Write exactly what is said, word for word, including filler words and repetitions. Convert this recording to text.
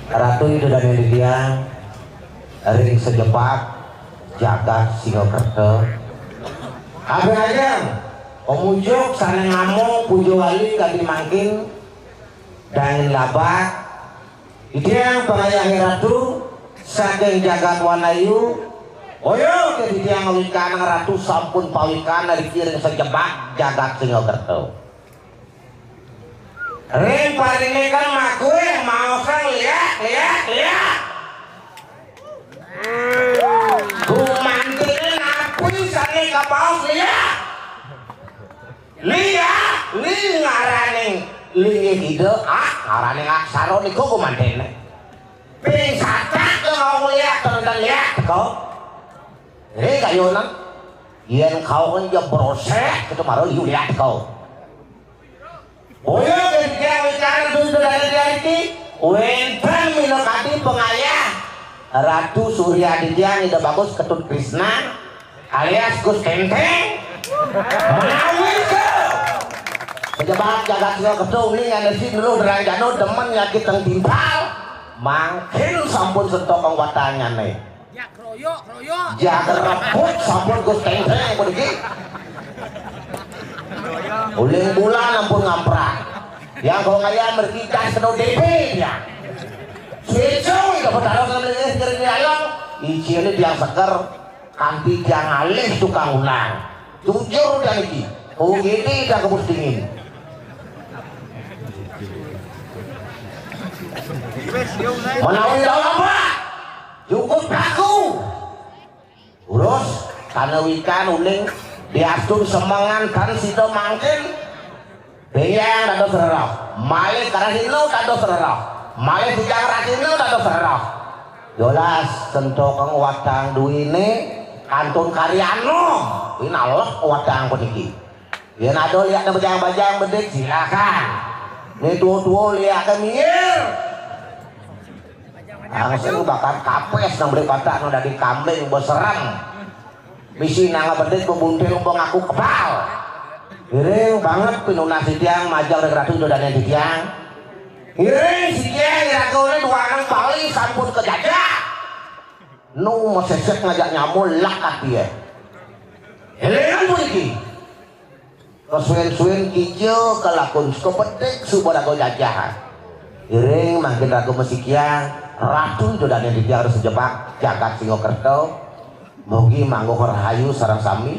Ratu Ida Dané titiang ring sajebag jagat Singarakerta. Kabéh ajeng pamujuk sané ngamong puja wali kadi mangkin dangin labak. Titiang pangayahé Ratu saking jagat Wanayu, oyok titiang ngawikanang Ratu sampun pawikan riki ring sajebag jagat Singarakerta. Ring parindikan makuih maosang liak, liak, liak. Gumantiné napi sané kabaos liak? Liak, li ngaraning linggih Ida, ah, ngaraning aksara nika gumantiné. Ping satak ya mau liak, tonton liak, teko. Ring kayunan. Yén kauh ja brosek, kita mara liu liak, teko. Boya titiang wicara duduh dadi iki, wénten minakadi pangayah Ratu Surya Aditya Ida Bagus Ketut Krisna alias Gus Tenteng. Menawi ke pejabat jagat Singarakerta uning ane si nuruh deranjana demen nyakitang timpal, mangkin sampun sentokang watangnyané. Ya, kroyok, kroyok. Jagat rebut sampun Gus Tengteng puniki. Uling bulan ampun ngamprak. Yang kau ngayam mergi das kena D P ya. Sejauh itu petara sambil es kering ayam. Icinnya tiang seker, kanti tiang alih tukang ulang. Jujur dan iki. Oh, gini dah kebus dingin. Menawi lawan apa? Cukup kaku. Terus, karena wikan uning diastun semengan kan sida mangkin. Béyang dados rerah, malih karahina dados rerah, malih tujang rahina dados rerah. Yolas, sentokeng watang duwine kantun karyana, kuwi nalek watang puniki. Yen ada liakne bajang-bajang bedik, silakan. Ning tua-tua liakne minggir. Langsung bakal kapes nang beli kotak nang daging kambing beserem. Misi nang bedik bebuntil ngaku kebal. Iring banget pinunas titiang majeng ring ratu dodane titiang. Iring sitiang iragane duaneng Bali sampun kejajah. Nu mesesek ngajak nyamul lak ati ya. Elingan puniki. Kesuwen-suwen kija kelakun suka bedik suba raga jajahan. Iring mangkin raga masikian, ratu dodane titiang harus jebak jagat Singarakerta. Mugi mangguh rahayu sareng sami.